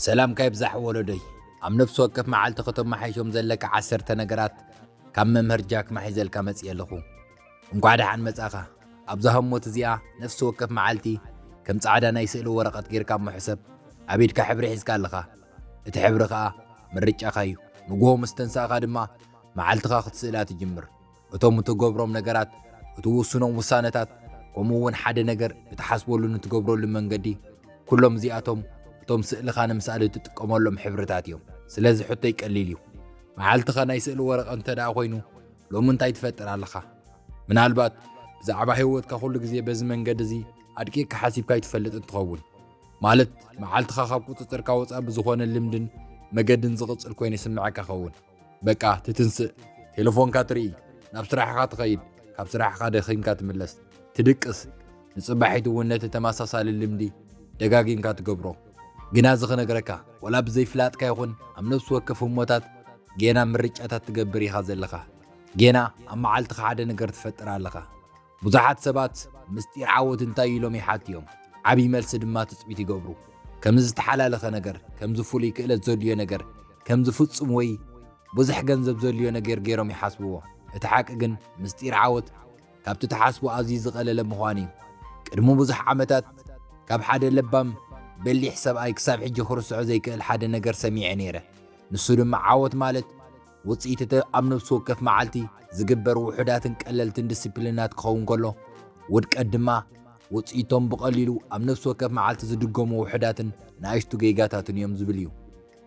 ሰላምካ ይብዛሕ ወለዶይ። ኣብ ነፍሲ ወከፍ መዓልቲ ከተመሓይሾም ዘለካ ዓሰርተ ነገራት ካብ መምህር ጃክማ ሒዘልካ መጽየ ኣለኹ። እንኳዕ ደሓን መጻኻ። ኣብዛ ህሞት እዚኣ ነፍሲ ወከፍ መዓልቲ ከም ጻዕዳ ናይ ስእሊ ወረቐት ጌርካ እሞ ሕሰብ። ኣብ ኢድካ ሕብሪ ሒዝካ ኣለኻ። እቲ ሕብሪ ከኣ ምርጫኻ እዩ። ንግሆ ምስ ተንሳእካ ድማ መዓልትኻ ክትስእላ ትጅምር። እቶም እትገብሮም ነገራት፣ እትውስኖም ውሳነታት፣ ከምኡ እውን ሓደ ነገር እትሓስበሉን እትገብረሉን መንገዲ፣ ኩሎም እዚኣቶም እቶም ስእልኻ ንምስኣል እትጥቀመሎም ሕብርታት እዮም። ስለዚ ሕቶይ ቀሊል እዩ። መዓልትኻ ናይ ስእሊ ወረቐት እንተ ደኣ ኮይኑ፣ ሎሚ እንታይ ትፈጥር ኣለኻ? ምናልባት ብዛዕባ ህይወትካ ኩሉ ግዜ በዚ መንገዲ እዚ ኣድቂቕካ ሓሲብካ ኣይትፈልጥን ትኸውን። ማለት፣ መዓልትኻ ካብ ቁጽጽርካ ወጻኢ ብዝኾነ ልምድን መገድን ዝቕጽል ኮይኑ ይስምዓካ ኸውን። በቃ፣ ትትንስእ፣ ቴሌፎንካ ትርኢ፣ ናብ ስራሕኻ ትኸይድ፣ ካብ ስራሕኻ ደኺምካ ትምለስ፣ ትድቅስ፣ ንጽባሒቱ እውን ነቲ ተመሳሳሊ ልምዲ ደጋጊምካ ትገብሮ። ግና እዚ ክነግረካ፣ ወላ ብዘይፍላጥካ ይኹን ኣብ ነፍሲ ወከፍ ህሞታት ጌና ምርጫታት ትገብር ኢኻ ዘለኻ። ጌና ኣብ መዓልትኻ ሓደ ነገር ትፈጥር ኣለኻ። ብዙሓት ሰባት ምስጢር ዓወት እንታይ ኢሎም ይሓትዮም፣ ዓብዪ መልሲ ድማ ትጽቢት ይገብሩ። ከምዚ ዝተሓላለኸ ነገር፣ ከምዚ ፍሉይ ክእለት ዘድልዮ ነገር፣ ከምዚ ፍጹም ወይ ብዙሕ ገንዘብ ዘድልዮ ነገር ገይሮም ይሓስብዎ። እቲ ሓቂ ግን ምስጢር ዓወት ካብቲ ትሓስቦ ኣዝዩ ዝቐለለ ምዃኑ እዩ። ቅድሚ ብዙሕ ዓመታት ካብ ሓደ ለባም በሊሕ ሰብኣይ ክሳብ ሕጂ ክርስዖ ዘይክእል ሓደ ነገር ሰሚዐ ነይረ። ንሱ ድማ ዓወት ማለት ውጽኢት እቲ ኣብ ነፍሲ ወከፍ መዓልቲ ዝግበር ውሑዳትን ቀለልትን ዲስፕሊናት ክኸውን ከሎ፣ ውድቀት ድማ ውጽኢቶም ብቐሊሉ ኣብ ነፍሲ ወከፍ መዓልቲ ዝድገሙ ውሑዳትን ንኣሽቱ ጌጋታትን እዮም ዝብል እዩ።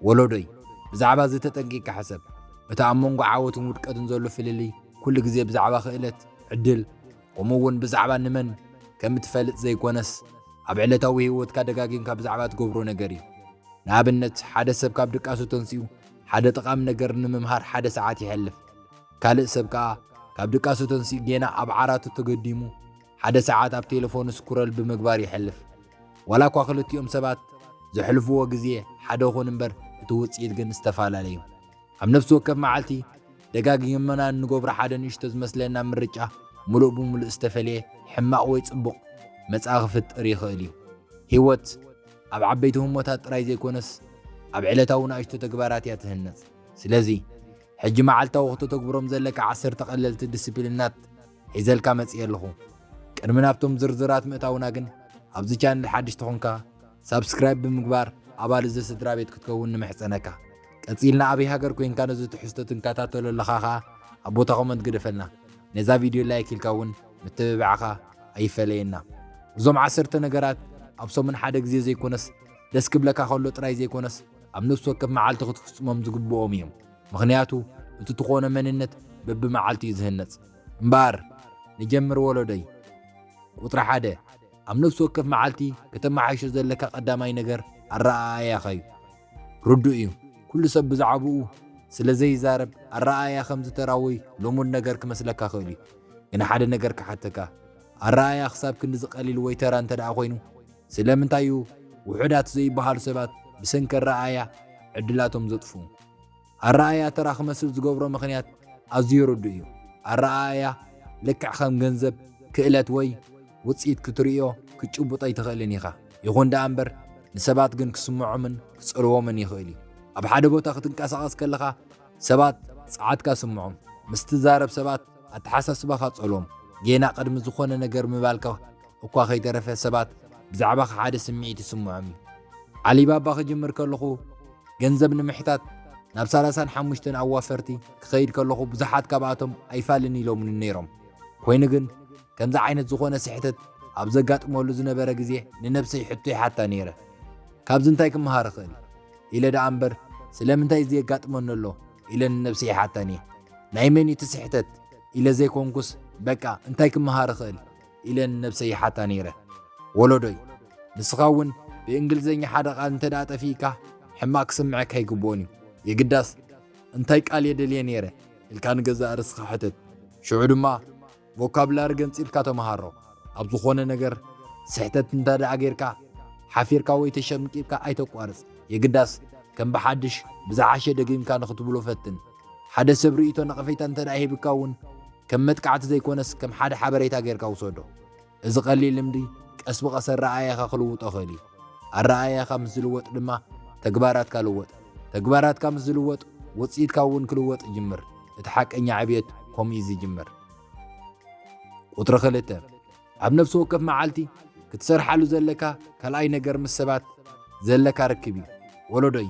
ወለዶይ፣ ብዛዕባ እዚ ተጠንቂቕካ ሕሰብ። እቲ ኣብ መንጎ ዓወትን ውድቀትን ዘሎ ፍልልይ ኩሉ ግዜ ብዛዕባ ክእለት፣ ዕድል፣ ከምኡ እውን ብዛዕባ ንመን ከም እትፈልጥ ዘይኮነስ፣ ኣብ ዕለታዊ ህይወትካ ደጋጊምካ ብዛዕባ ትገብሮ ነገር እዩ። ንኣብነት፣ ሓደ ሰብ ካብ ድቃሱ ተንሲኡ ሓደ ጠቓሚ ነገር ንምምሃር ሓደ ሰዓት ይሐልፍ። ካልእ ሰብ ከኣ ካብ ድቃሱ ተንሲኡ ጌና ኣብ ዓራቱ ተገዲሙ ሓደ ሰዓት ኣብ ቴሌፎን ስክሮል ብምግባር ይሐልፍ። ዋላ እኳ ክልቲኦም ሰባት ዘሕልፍዎ ግዜ ሓደ ይኹን እምበር፣ እቲ ውጽኢት ግን ዝተፈላለየ እዩ። ኣብ ነፍሲ ወከፍ መዓልቲ ደጋጊምና እንገብሮ ሓደ ንእሽቶ ዝመስለና ምርጫ፣ ምሉእ ብምሉእ ዝተፈልየ፣ ሕማቕ ወይ ጽቡቕ፣ መጻኢ ክፍጥር ይኽእል እዩ። ህይወት ኣብ ዓበይቲ ህሞታት ጥራይ ዘይኮነስ፣ ኣብ ዕለታዊ ንኣሽቱ ተግባራት እያ ትህነጽ። ስለዚ፣ ሕጂ መዓልታዊ ክተተግብሮም ዘለካ ዓሰርተ ቀለልቲ ዲስፕሊናት ሒዘልካ መጺኤ ኣለኹ። ቅድሚ ናብቶም ዝርዝራት ምእታውና ግን፣ ኣብዚ ቻነል ሓድሽ ተኾንካ፣ ሳብስክራይብ ብምግባር ኣባል እዚ ስድራ ቤት ክትከውን ንምሕጸነካ። ቀጺልና ኣበይ ሃገር ኮይንካ ነዚ ትሕዝቶ ትንከታተሎ ኣለኻ ኸኣ ኣብ ቦታ ኮመንት ግደፈልና። ነዛ ቪድዮ ላይክ ኢልካ እውን ምትብባዕካ ኣይፈለየና። እዞም ዓሰርተ ነገራት ኣብ ሰሙን ሓደ ግዜ ዘይኮነስ፣ ደስ ክብለካ ከሎ ጥራይ ዘይኮነስ፣ ኣብ ነፍሲ ወከፍ መዓልቲ ክትፍጽሞም ዝግብኦም እዮም። ምኽንያቱ፣ እቲ ትኾኖ መንነት በብመዓልቲ እዩ ዝህነጽ። እምበኣር፣ ንጀምር ወለዶይ። ቁጽሪ ሓደ፣ ኣብ ነፍሲ ወከፍ መዓልቲ ከተመሓይሾ ዘለካ ቀዳማይ ነገር ኣረኣእያኻ እዩ። ርዱእ እዩ፣ ኩሉ ሰብ ብዛዕባኡ ስለ ዘይዛረብ፣ ኣረኣእያ ከምዚ ተራ ወይ ልሙድ ነገር ክመስለካ ክእል እዩ። ግን ሓደ ነገር ክሓተካ፣ ኣረኣእያ ክሳብ ክንድዚ ቀሊል ወይ ተራ እንተ ደኣ ኮይኑ፣ ስለምንታይ እዩ ውሑዳት ዘይበሃሉ ሰባት ብሰንኪ ኣረኣእያ ዕድላቶም ዘጥፍኡ? ኣረኣእያ ተራ ክመስል ዝገብሮ ምኽንያት ኣዝዩ ርዱእ እዩ። ኣረኣእያ ልክዕ ከም ገንዘብ፣ ክእለት ወይ ውጽኢት ክትርእዮ፣ ክትጭብጦ ኣይትኽእልን ኢኻ። ይኹን ደኣ እምበር፣ ንሰባት ግን ክስምዖምን ክጸልዎምን ይኽእል እዩ። ኣብ ሓደ ቦታ ክትንቀሳቐስ ከለኻ፣ ሰባት ጸዓትካ ስምዖም። ምስ ትዛረብ ሰባት ኣተሓሳስባኻ ጸልዎም። ጌና ቅድሚ ዝኾነ ነገር ምባልካ እኳ ከይተረፈ፣ ሰባት ብዛዕባኻ ሓደ ስምዒት ይስምዖም እዩ። ዓሊባባ ክጅምር ከለኹ፣ ገንዘብ ንምሕታት ናብ ሰላሳን ሓሙሽተን ኣዋፈርቲ ክኸይድ ከለኹ፣ ብዙሓት ካብኣቶም ኣይፋልን ኢሎምኒ ነይሮም። ኮይኑ ግን፣ ከምዚ ዓይነት ዝኾነ ስሕተት ኣብ ዘጋጥመሉ ዝነበረ ግዜ፣ ንነብሰይ ሕቶ ይሓታ ነይረ። "ካብዚ እንታይ ክመሃር እኽእል?" ኢለ ደኣ እምበር፣ "ስለምንታይ እዚ የጋጥመኒ ኣሎ?" ኢለ ንነብሰይ ይሓታን እየ። "ናይ መን እዩ እቲ ስሕተት?" ኢለ ዘይኮንኩስ፣ "በቃ፣ እንታይ ክመሃር እኽእል?" ኢለ ንነብሰይ ይሓታ ነይረ። ወለዶይ፣ ንስኻ እውን ብእንግሊዝኛ ሓደ ቃል እንተ ደኣ ጠፊእካ፣ ሕማቕ ክስምዐካ ኣይግብኦን እዩ። የግዳስ፣ "እንታይ ቃል እየ ደልየ ነይረ?" ኢልካ ንገዛእ ርእስኻ ሕተት። ሽዑ ድማ፣ ቮካብላሪ ገንጺልካ ተመሃሮ። ኣብ ዝኾነ ነገር ስሕተት እንተ ደኣ ጌርካ፣ ሓፊርካ ወይ ተሸምቂብካ ኣይተቋርጽ። የግዳስ፣ ከም ብሓድሽ ብዝሓሸ ደጊምካ ንኽትብሎ ፈትን። ሓደ ሰብ ርእይቶ ነቐፌታ እንተ ደኣ ሂብካ እውን፣ ከም መጥቃዕቲ ዘይኮነስ ከም ሓደ ሓበሬታ ጌርካ ውሰዶ። እዚ ቀሊል ልምዲ ቀስ ብቐስ ኣረኣእያኻ ክልውጦ ይኽእል እዩ። ኣረኣእያኻ ምስ ዝልወጥ ድማ ተግባራትካ ልወጥ። ተግባራትካ ምስ ዝልወጥ ውጽኢትካ እውን ክልወጥ ይጅምር። እቲ ሓቀኛ ዕብየት ከምኡ እዩ ዝጅምር። ቁጽሪ ክልተ፣ ኣብ ነፍሲ ወከፍ መዓልቲ ክትሰርሓሉ ዘለካ ካልኣይ ነገር ምስ ሰባት ዘለካ ርክብ እዩ። ወለዶይ፣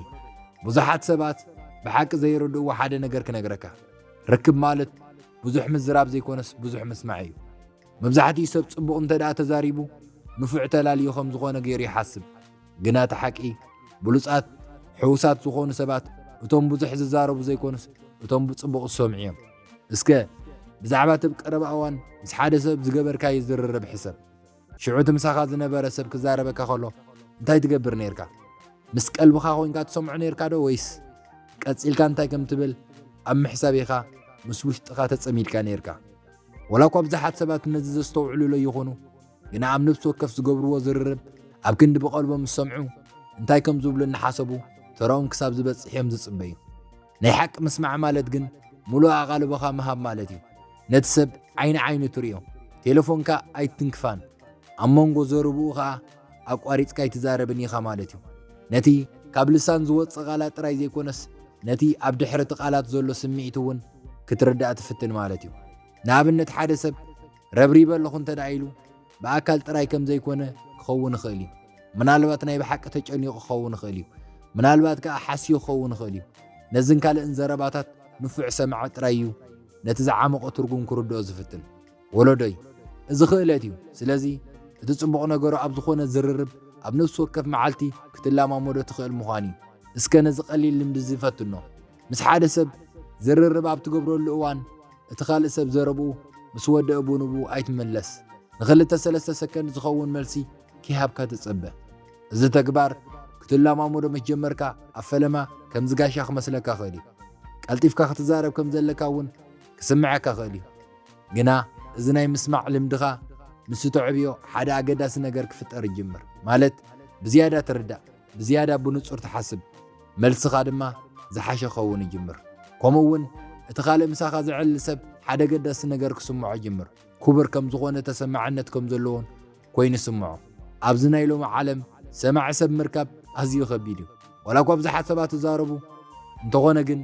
ብዙሓት ሰባት ብሓቂ ዘይረድእዎ ሓደ ነገር ክነግረካ። ርክብ ማለት ብዙሕ ምዝራብ ዘይኮነስ ብዙሕ ምስማዕ እዩ። መብዛሕትኡ ሰብ ጽቡቕ እንተ ደኣ ተዛሪቡ ንፉዕ ተላልዩ ከም ዝኾነ ገይሩ ይሓስብ። ግና እቲ ሓቂ ብሉጻት ሕውሳት ዝኾኑ ሰባት እቶም ብዙሕ ዝዛረቡ ዘይኮኑስ እቶም ብጽቡቕ ዝሰምዑ እዮም። እስከ ብዛዕባ እቲ ኣብ ቀረባ እዋን ምስ ሓደ ሰብ ዝገበርካዮ ዝርርብ ሕሰብ። ሽዑ እቲ ምሳኻ ዝነበረ ሰብ ክዛረበካ ከሎ እንታይ ትገብር ነይርካ? ምስ ቀልብኻ ኮይንካ ትሰምዖ ነይርካ ዶ ወይስ ቀጺልካ እንታይ ከም ትብል ኣብ ምሕሳብ ኢኻ ምስ ውሽጥኻ ተጸሚድካ ነይርካ? ወላ እኳ ብዙሓት ሰባት ነዚ ዘስተውዕሉሎ ይኹኑ፣ ግና ኣብ ነፍሲ ወከፍ ዝገብርዎ ዝርርብ ኣብ ክንዲ ብቐልቦም ዝሰምዑ እንታይ ከም ዝብሉ እናሓሰቡ ተራኦም ክሳብ ዝበጽሕ እዮም ዝጽበዩ። ናይ ሓቂ ምስማዕ ማለት ግን ምሉእ ኣቓልቦኻ ምሃብ ማለት እዩ። ነቲ ሰብ ዓይኒ ዓይኑ ትርእዮ። ቴሌፎንካ ኣይትንክፋን። ኣብ መንጎ ዘረብኡ ኸኣ ኣቋሪጽካ ኣይትዛረብን ኢኻ ማለት እዩ። ነቲ ካብ ልሳን ዝወጽእ ቃላት ጥራይ ዘይኮነስ ነቲ ኣብ ድሕሪ እቲ ቃላት ዘሎ ስምዒት እውን ክትርዳእ ትፍትን ማለት እዩ። ንኣብነት ሓደ ሰብ ረብሪበ ኣለኹ እንተ ደኣ ኢሉ ብኣካል ጥራይ ከም ዘይኮነ ክኸውን ይኽእል እዩ። ምናልባት ናይ ብሓቂ ተጨኒቑ ክኸውን ይኽእል እዩ። ምናልባት ከኣ ሓስዩ ክኸውን ይኽእል እዩ። ነዝን ካልእን ዘረባታት ንፉዕ ሰማዒ ጥራይ እዩ ነቲ ዝዓመቖ ትርጉም ክርድኦ ዝፍትን። ወለዶይ፣ እዚ ክእለት እዩ። ስለዚ እቲ ጽቡቕ ነገሩ ኣብ ዝኾነ ዝርርብ ኣብ ነፍሲ ወከፍ መዓልቲ ክትለማመዶ ትኽእል ምዃን እዩ። እስከ ነዚ ቀሊል ልምዲ እዚ ፈትኖ። ምስ ሓደ ሰብ ዝርርብ ኣብ ትገብረሉ እዋን እቲ ካልእ ሰብ ዘረብኡ ምስ ወደአ ብንብኡ ኣይትመለስ። ንኽልተ ሰለስተ ሰከንድ ዝኸውን መልሲ ከይሃብካ ተጸበ። እዚ ተግባር ክትለማመዶ ምስ ጀመርካ ኣብ ፈለማ ከምዚ ጋሻ ክመስለካ ይኽእል እዩ። ቀልጢፍካ ክትዛረብ ከም ዘለካ እውን ክስምዐካ ይኽእል እዩ። ግና እዚ ናይ ምስማዕ ልምድኻ ምስ እተዕብዮ ሓደ ኣገዳሲ ነገር ክፍጠር ይጅምር። ማለት ብዝያዳ ትርዳእ፣ ብዝያዳ ብንጹር ትሓስብ፣ መልስኻ ድማ ዝሓሸ ክኸውን ይጅምር። ከምኡ እውን እቲ ካልእ ምሳኻ ዝዕልል ሰብ ሓደ ኣገዳሲ ነገር ክስምዖ ይጅምር። ክቡር ከም ዝኾነ ተሰማዕነት ከም ዘለዎን ኮይኑ ይስምዖ። ኣብዚ ናይ ሎሚ ዓለም ሰማዒ ሰብ ምርካብ ኣዝዩ ከቢድ እዩ። ዋላ እኳ ብዙሓት ሰባት ይዛረቡ እንተኾነ ግን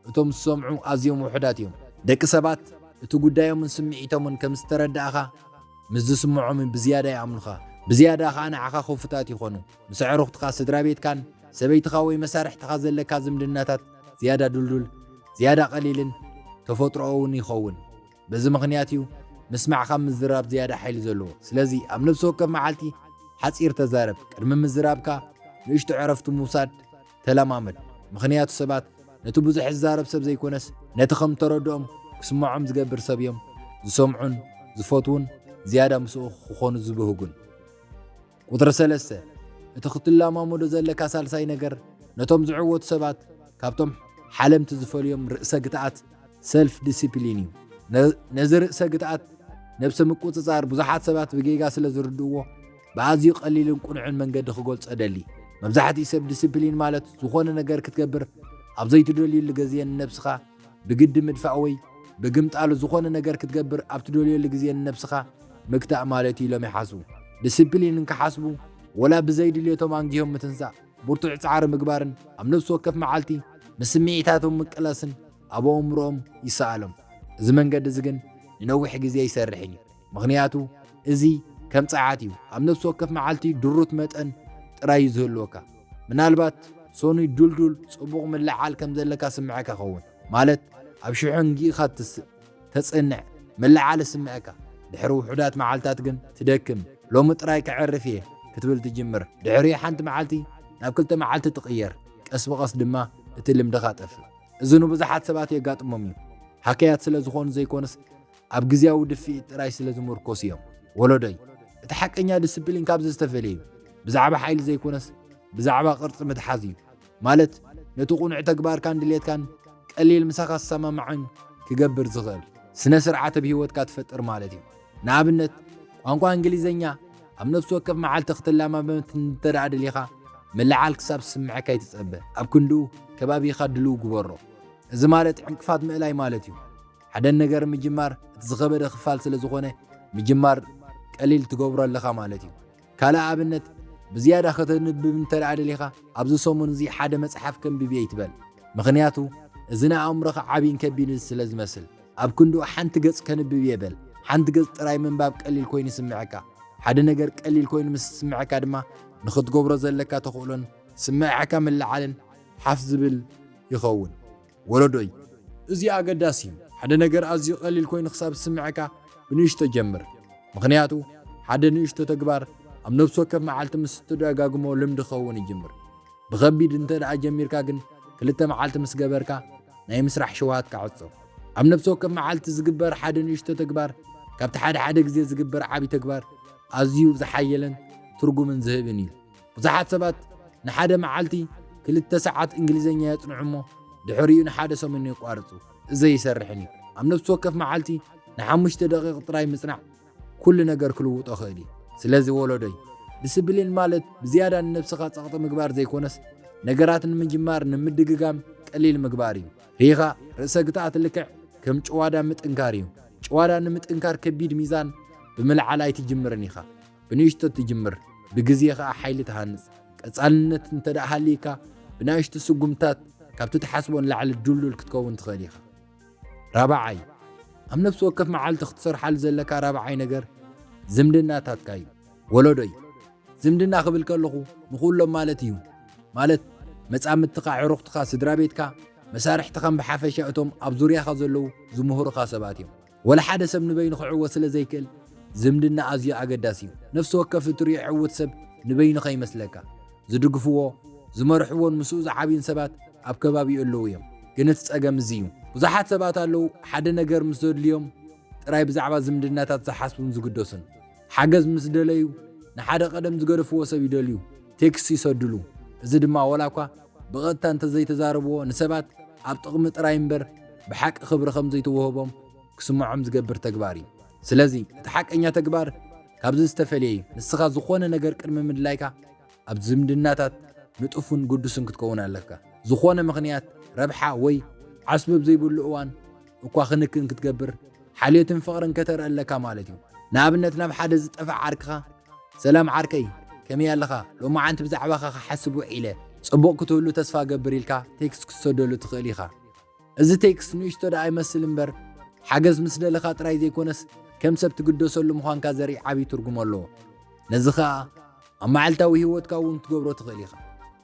እቶም ዝሰምዑ ኣዝዮም ውሑዳት እዮም። ደቂ ሰባት እቲ ጉዳዮምን ስምዒቶምን ከም ዝተረዳእኻ ምስ ዝስምዖም ብዝያዳ ይኣምኑኻ። ብዝያዳ ኸኣ ንዓኻ ክፉታት ይኾኑ። ምስ ኣዕሩኽትኻ፣ ስድራ ቤትካን ሰበይትኻ ወይ መሳርሕትኻ ዘለካ ዝምድናታት ዝያዳ ድልዱል፣ ዝያዳ ቀሊልን ተፈጥሮኣውን ይኸውን። በዚ ምኽንያት እዩ ምስማዕ ካብ ምዝራብ ዝያዳ ሓይሊ ዘለዎ። ስለዚ ኣብ ነፍሲ ወከፍ መዓልቲ ሓጺር ተዛረብ። ቅድሚ ምዝራብካ ንእሽቶ ዕረፍቲ ምውሳድ ተለማመድ። ምኽንያቱ ሰባት ነቲ ብዙሕ ዝዛረብ ሰብ ዘይኮነስ ነቲ ከም ተረድኦም ክስምዖም ዝገብር ሰብ እዮም ዝሰምዑን ዝፈትዉን ዝያዳ ምስኡ ክኾኑ ዝብህጉን። ቁጽሪ ሰለስተ፣ እቲ ክትለማመዶ ዘለካ ሳልሳይ ነገር ነቶም ዝዕወቱ ሰባት ካብቶም ሓለምቲ ዝፈልዮም ርእሰ ግትኣት ሰልፍ ዲሲፕሊን እዩ። ነ-፣ ነዚ ርእሰ ግትኣት ነብሲ ምቁጽጻር ብዙሓት ሰባት ብጌጋ ስለ ዝርድእዎ ብኣዝዩ ቀሊልን ቁኑዕን መንገዲ ክገልጾ እደሊ። መብዛሕትኡ ሰብ ዲሲፕሊን ማለት ዝኾነ ነገር ክትገብር ኣብ ዘይትደልየሉ ግዜ ንነብስኻ ብግዲ ምድፋእ ወይ ብግምጣሉ ዝኾነ ነገር ክትገብር ኣብ ትደልየሉ ግዜ ንነብስኻ ምግታእ ማለት እዩ ኢሎም ይሓስቡ። ዲሲፕሊን እንክሓስቡ ወላ ብዘይ ድልየቶም ኣንጊሆም ምትንሳእ፣ ብርቱዕ ጻዕሪ ምግባርን ኣብ ነፍሲ ወከፍ መዓልቲ ምስ ስምዒታቶም ምቅላስን ኣብ ኣእምሮኦም ይሰኣሎም። እዚ መንገዲ እዚ ግን ንነዊሕ ግዜ ኣይሰርሕን እዩ። ምኽንያቱ እዚ ከም ጸዓት እዩ። ኣብ ነፍሲ ወከፍ መዓልቲ ድሩት መጠን ጥራይ እዩ ዝህልወካ። ምናልባት ሰኑይ ድልዱል ጽቡቕ ምልዓል ከም ዘለካ ስምዐካ ይኸውን። ማለት ኣብ ሽሕን ጊእኻ ትስ-፣ ተጽንዕ፣ ምልዓል ይስምዐካ። ድሕሪ ውሑዳት መዓልታት ግን ትደክም። ሎሚ ጥራይ ከዕርፍ እየ ክትብል ትጅምር። ድሕሪኡ ሓንቲ መዓልቲ ናብ ክልተ መዓልቲ ትቕየር። ቀስ ብቐስ ድማ እቲ ልምድኻ ጠፍእ። እዚ ንብዙሓት ሰባት የጋጥሞም እዩ። ሃከያት ስለ ዝኾኑ ዘይኮነስ ኣብ ግዝያዊ ድፍኢት ጥራይ ስለ ዝምርኮስ እዮም። ወለዶይ፣ እቲ ሓቀኛ ዲስፕሊን ካብዚ ዝተፈልየ እዩ። ብዛዕባ ሓይሊ ዘይኮነስ ብዛዕባ ቅርጺ ምትሓዝ እዩ። ማለት ነቲ ቁኑዕ ተግባርካን ድሌትካን ቀሊል ምሳኻ ዝሰማማዕን ክገብር ዝኽእል ስነ ስርዓት ኣብ ህይወትካ ትፈጥር ማለት እዩ። ንኣብነት ቋንቋ እንግሊዘኛ ኣብ ነፍሲ ወከፍ መዓልቲ ክትለማመድ እንተ ደኣ ደሊኻ ምልዓል ክሳብ ዝስምዐካ ኣይትጸበ። ኣብ ክንድኡ ከባቢኻ ድልው ግበሮ። እዚ ማለት ዕንቅፋት ምእላይ ማለት እዩ። ሓደ ነገር ምጅማር እቲ ዝኸበደ ክፋል ስለ ዝኾነ፣ ምጅማር ቀሊል ትገብሮ ኣለኻ ማለት እዩ። ካልእ ኣብነት፣ ብዝያዳ ከተንብብ እንተ ደኣ ደሊኻ፣ ኣብዚ ሰሙን እዚ ሓደ መጽሓፍ ከንብብ እየ ይትበል። ምኽንያቱ፣ እዚ ንኣእምሮኻ ዓብይን ከቢድን ስለ ዝመስል። ኣብ ክንድኡ ሓንቲ ገጽ ከንብብ እየ በል። ሓንቲ ገጽ ጥራይ ምንባብ ቀሊል ኮይኑ ይስምዐካ። ሓደ ነገር ቀሊል ኮይኑ ምስ ዝስምዐካ ድማ፣ ንኽትገብሮ ዘለካ ተኽእሎን ስምዕዓካ ምልዓልን ሓፍ ዝብል ይኸውን። ወለዶይ፣ እዚ ኣገዳሲ እዩ። ሓደ ነገር ኣዝዩ ቀሊል ኮይኑ ክሳብ ዝስምዐካ ብንእሽቶ ጀምር። ምኽንያቱ፣ ሓደ ንእሽቶ ተግባር ኣብ ነፍሲ ወከፍ መዓልቲ ምስ እትደጋግሞ ልምዲ ክኸውን ይጅምር። ብኸቢድ እንተ ደኣ ጀሚርካ ግን፣ ክልተ መዓልቲ ምስ ገበርካ፣ ናይ ምስራሕ ሽውሃትካ ዕጾ። ኣብ ነፍሲ ወከፍ መዓልቲ ዝግበር ሓደ ንእሽቶ ተግባር፣ ካብቲ ሓደ ሓደ ግዜ ዝግበር ዓቢ ተግባር ኣዝዩ ዝሓየለን ትርጉምን ዝህብን እዩ። ብዙሓት ሰባት ንሓደ መዓልቲ ክልተ ሰዓት እንግሊዝኛ የጽንዑ እሞ፣ ድሕሪኡ ንሓደ ሰሙን የቋርጹ። እዚ ኣይሰርሕን እዩ። ኣብ ነፍሲ ወከፍ መዓልቲ ንሓሙሽተ ደቂቕ ጥራይ ምጽናዕ፣ ኩሉ ነገር ክልውጦ ይኽእል እዩ። ስለዚ ወለዶይ፣ ዲስፕሊን ማለት ብዝያዳ ንነብስኻ ጸቕጢ ምግባር ዘይኮነስ፣ ነገራት ንምጅማር ንምድግጋም ቀሊል ምግባር እዩ። ርኢኻ፣ ርእሰ ግትኣት ልክዕ ከም ጭዋዳ ምጥንካር እዩ። ጭዋዳ ንምጥንካር ከቢድ ሚዛን ብምልዓል ኣይትጅምርን ኢኻ። ብንእሽቶ ትጅምር፣ ብግዜ ኸኣ ሓይሊ ትሃንጽ። ቀጻልነት እንተ ደኣ ሃልይካ፣ ብናእሽቱ ስጉምታት ካብቲ ትሓስቦ ንላዕሊ ድልዱል ክትከውን ትኽእል ኢኻ። ራብዓይ፣ ኣብ ነፍሲ ወከፍ መዓልቲ ክትሰርሓሉ ዘለካ ራብዓይ ነገር ዝምድናታትካ እዩ። ወለዶይ፣ ዝምድና ክብል ከለኹ ንኹሎም ማለት እዩ። ማለት መጻምድትኻ፣ ዕሩኽትኻ፣ ስድራ ቤትካ፣ መሳርሕትኻን ብሓፈሻ እቶም ኣብ ዙርያኻ ዘለዉ ዝምህሩኻ ሰባት እዮም። ወላ ሓደ ሰብ ንበይኑ ክዕወት ስለ ዘይክእል ዝምድና ኣዝዩ ኣገዳሲ እዩ። ነፍሲ ወከፍ እትሪኦ ዕዉት ሰብ ንበይኑ ከይመስለካ። ዝድግፍዎ፣ ዝመርሕዎን ምስኡ ዝዓብዩን ሰባት ኣብ ከባቢኡ ኣለዉ እዮም። ግን እቲ ጸገም እዚ እዩ። ብዙሓት ሰባት ኣለዉ ሓደ ነገር ምስ ዘድልዮም ጥራይ ብዛዕባ ዝምድናታት ዝሓስቡን ዝግደሱን። ሓገዝ ምስ ደለዩ ንሓደ ቀደም ዝገደፍዎ ሰብ ይደልዩ፣ ቴክስት ይሰድሉ። እዚ ድማ ዋላ እኳ ብቐጥታ እንተዘይተዛረብዎ ንሰባት ኣብ ጥቕሚ ጥራይ እምበር ብሓቂ ክብሪ ከም ዘይተዋህቦም ክስምዖም ዝገብር ተግባር እዩ። ስለዚ እቲ ሓቀኛ ተግባር ካብዚ ዝተፈልየ እዩ። ንስኻ ዝኾነ ነገር ቅድሚ ምድላይካ ኣብ ዝምድናታት ንጡፍን ግዱስን ክትከውን ኣለካ። ዝኾነ ምኽንያት ረብሓ ወይ ዓስቢ ኣብ ዘይብሉ እዋን እኳ ክንክን ክትገብር ሓልዮትን ፍቕርን ከተርኢ ኣለካ ማለት እዩ። ንኣብነት ናብ ሓደ ዝጠፍኣ ዓርክኻ፣ "ሰላም ዓርከይ፣ ከመይ ኣለኻ? ሎማዓንቲ ብዛዕባኻ ክሓስብ ውዒለ። ጽቡቕ ክትህሉ ተስፋ እገብር" ኢልካ ቴክስት ክትሰደሉ ትኽእል ኢኻ። እዚ ቴክስት ንእሽቶ ደኣ ይመስል እምበር፣ ሓገዝ ምስ ደለኻ ጥራይ ዘይኮነስ፣ ከም ሰብ ትግደሰሉ ምዃንካ ዘርኢ ዓቢ ትርጉም ኣለዎ። ነዚ ኸኣ ኣብ መዓልታዊ ህይወትካ እውን ክትገብሮ ትኽእል ኢኻ።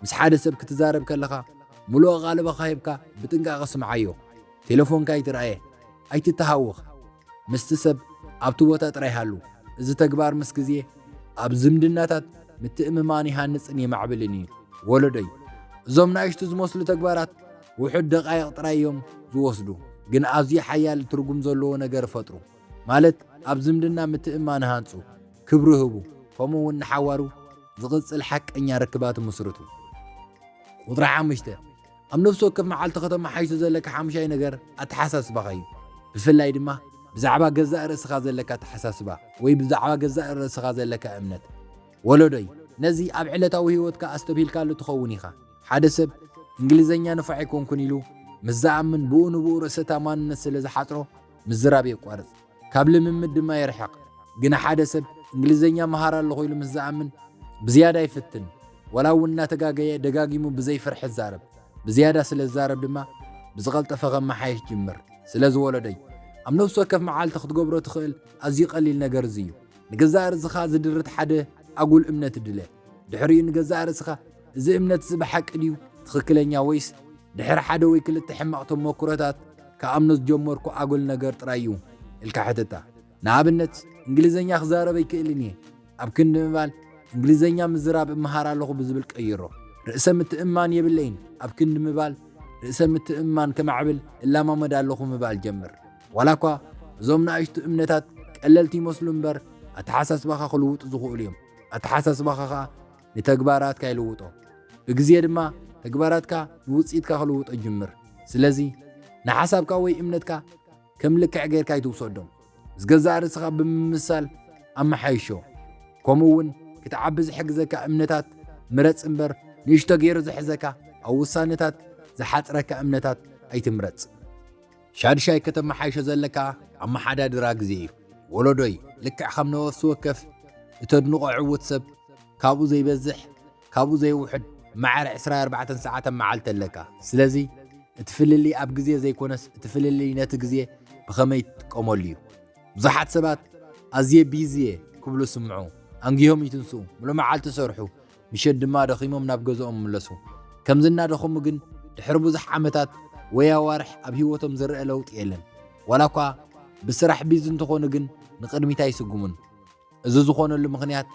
ምስ ሓደ ሰብ ክትዛረብ ከለኻ፣ ምሉእ ኣቓልቦኻ ሂብካ ብጥንቃቐ ስምዓዮ። ቴሌፎንካ ኣይትርኣየ፣ ኣይትተሃወኽ። ምስቲ ሰብ ኣብቲ ቦታ ጥራይ ሃሉ። እዚ ተግባር ምስ ግዜ ኣብ ዝምድናታት ምትእምማን ይሃንጽን የማዕብልን እዩ። ወለዶይ፣ እዞም ናእሽቱ ዝመስሉ ተግባራት ውሑድ ደቓይቕ ጥራይ እዮም ዝወስዱ፣ ግን ኣዝዩ ሓያል ትርጉም ዘለዎ ነገር ይፈጥሩ። ማለት ኣብ ዝምድና ምትእምማን ሃንጹ፣ ክብሪ ህቡ፣ ከምኡ እውን ንሓዋሩ ዝቕጽል ሓቀኛ ርክባት ምስርቱ። ቁጽሪ ሓሙሽተ፣ ኣብ ነፍሲ ወከፍ መዓልቲ ከተመሓይሾ ዘለካ ሓሙሻይ ነገር ኣተሓሳስባኻ እዩ። ብፍላይ ድማ ብዛዕባ ገዛእ ርእስኻ ዘለካ ኣተሓሳስባ ወይ ብዛዕባ ገዛእ ርእስኻ ዘለካ እምነት። ወለዶይ፣ ነዚ ኣብ ዕለታዊ ህይወትካ ኣስተብሂልካሉ ትኸውን ኢኻ። ሓደ ሰብ እንግሊዝኛ ንፉዕ ኣይኮንኩን ኢሉ ምስ ዝኣምን ብኡ ንብኡ ርእሰ ተኣማንነት ስለ ዝሓጽሮ ምዝራብ የቋርጽ። ካብ ልምምድ ድማ የርሕቕ። ግና ሓደ ሰብ እንግሊዝኛ መሃር ኣለኹ ኢሉ ምስ ዝኣምን ብዝያዳ ይፍትን። ዋላ እውን እናተጋገየ ደጋጊሙ ብዘይ ፍርሒ ይዛረብ። ብዝያዳ ስለ ዝዛረብ ድማ ብዝቐልጠፈ ከመሓየሽ ይጅምር። ስለዚ ወለደይ፣ ኣብ ነፍሲ ወከፍ መዓልቲ ክትገብሮ ትኽእል ኣዝዩ ቀሊል ነገር እዚ እዩ። ንገዛእ ርእስኻ ዝድርት ሓደ ኣጉል እምነት ድለ። ድሕሪኡ ንገዛእ ርእስኻ፣ "እዚ እምነት እዚ ብሓቂ ድዩ ትኽክለኛ ወይስ ድሕሪ ሓደ ወይ ክልተ ሕማቕ ተመኩሮታት ክኣምኖ ዝጀመርኩ ኣጉል ነገር ጥራይ እዩ?" ኢልካ ሕተታ። ንኣብነት፣ "እንግሊዝኛ ክዛረብ ኣይክእልን እየ። ኣብ ክንዲ ምባል፣ እንግሊዝኛ ምዝራብ እመሃር ኣለኹ ብዝብል ቀይሮ። ርእሰ ምትእምማን የብለይን። ኣብ ክንዲ ምባል፣ ርእሰ ምትእምማን ከማዕብል እለማመድ ኣለኹ ምባል ጀምር። ዋላ እኳ እዞም ንኣሽቱ እምነታት ቀለልቲ ይመስሉ እምበር፣ ኣተሓሳስባኻ ክልውጡ ዝኽእሉ እዮም። ኣተሓሳስባኻ ኸኣ ንተግባራትካ ይልውጦ። ብግዜ ድማ ተግባራትካ ንውጽኢትካ ክልውጦ ጅምር። ስለዚ ንሓሳብካ ወይ እምነትካ ከም ልክዕ ጌርካ ኣይትውሰዶም። ምስ ገዛእ ርእስኻ ብምምሳል ኣመሓይሾ። ከምኡ እውን ክትዓቢ ዝሕግዘካ እምነታት ምረጽ እምበር፣ ንእሽቶ ገይሩ ዝሕዘካ፣ ኣብ ውሳነታት ዝሓጽረካ እምነታት ኣይትምረጽ። ሻድሻይ ከተመሓይሾ ዘለካ ኣመሓዳድራ ግዜ እዩ። ወለዶይ፣ ልክዕ ከም ነፍሲ ወከፍ እተድንቖ ዕዉት ሰብ፣ ካብኡ ዘይበዝሕ፣ ካብኡ ዘይውሕድ፣ ማዕረ ዕስራን ኣርባዕተን ሰዓት ኣብ መዓልቲ ኣለካ። ስለዚ፣ እቲ ፍልልይ ኣብ ግዜ ዘይኮነስ፣ እቲ ፍልልይ ነቲ ግዜ ብኸመይ ትጥቀመሉ እዩ። ብዙሓት ሰባት፣ "ኣዝየ ቢዚ እየ" ክብሉ ስምዑ። ኣንጊሆም ይትንስኡ፣ ምሉእ መዓልቲ ይሰርሑ፣ ምሸት ድማ ደኺሞም ናብ ገዝኦም ይምለሱ። ከምዚ እናደኸሙ ግን፣ ድሕሪ ብዙሕ ዓመታት ወይ ኣዋርሕ ኣብ ህይወቶም ዝረአ ለውጢ የለን። ዋላ እኳ ብስራሕ ቢዚ እንተኾኑ ግን፣ ንቕድሚት ኣይስጉሙን። እዚ ዝኾነሉ ምኽንያት፣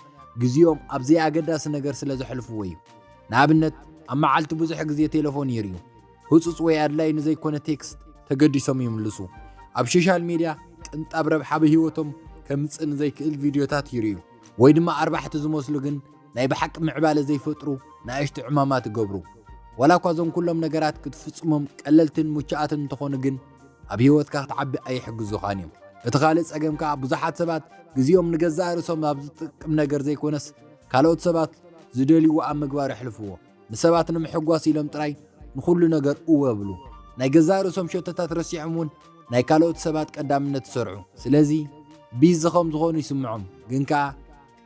ግዜኦም ኣብ ዘይኣገዳሲ ነገር ስለ ዘሕልፍዎ እዩ። ንኣብነት፣ ኣብ መዓልቲ ብዙሕ ግዜ ቴሌፎን ይርእዩ። ህጹጽ ወይ ኣድላዪ ንዘይኮነ ቴክስት ተገዲሶም ይምልሱ። ኣብ ሶሻል ሜድያ ቅንጣብ ረብሓ ብህይወቶም ከምጽእ ንዘይክእል ቪድዮታት ይርእዩ። ወይ ድማ ኣርባሕቲ ዝመስሉ ግን ናይ ብሓቂ ምዕባለ ዘይፈጥሩ ንኣሽቱ ዕማማት ይገብሩ። ዋላ እኳ እዞም ኩሎም ነገራት ክትፍጽሞም ቀለልትን ምቹኣትን እንተኾኑ ግን፣ ኣብ ህይወትካ ክትዓቢ ኣይሕግዙኻን እዮም። እቲ ካልእ ጸገም ከኣ፣ ብዙሓት ሰባት ግዜኦም ንገዛእ ርእሶም ኣብ ዝጠቅም ነገር ዘይኮነስ፣ ካልኦት ሰባት ዝደልይዎ ኣብ ምግባር የሕልፍዎ። ንሰባት ንምሕጓስ ኢሎም ጥራይ ንኹሉ ነገር እወ ይብሉ። ናይ ገዛእ ርእሶም ሸቶታት ረሲዖም እውን ናይ ካልኦት ሰባት ቀዳምነት ይሰርዑ። ስለዚ ቢዚ ከም ዝኾኑ ይስምዖም፣ ግን ከኣ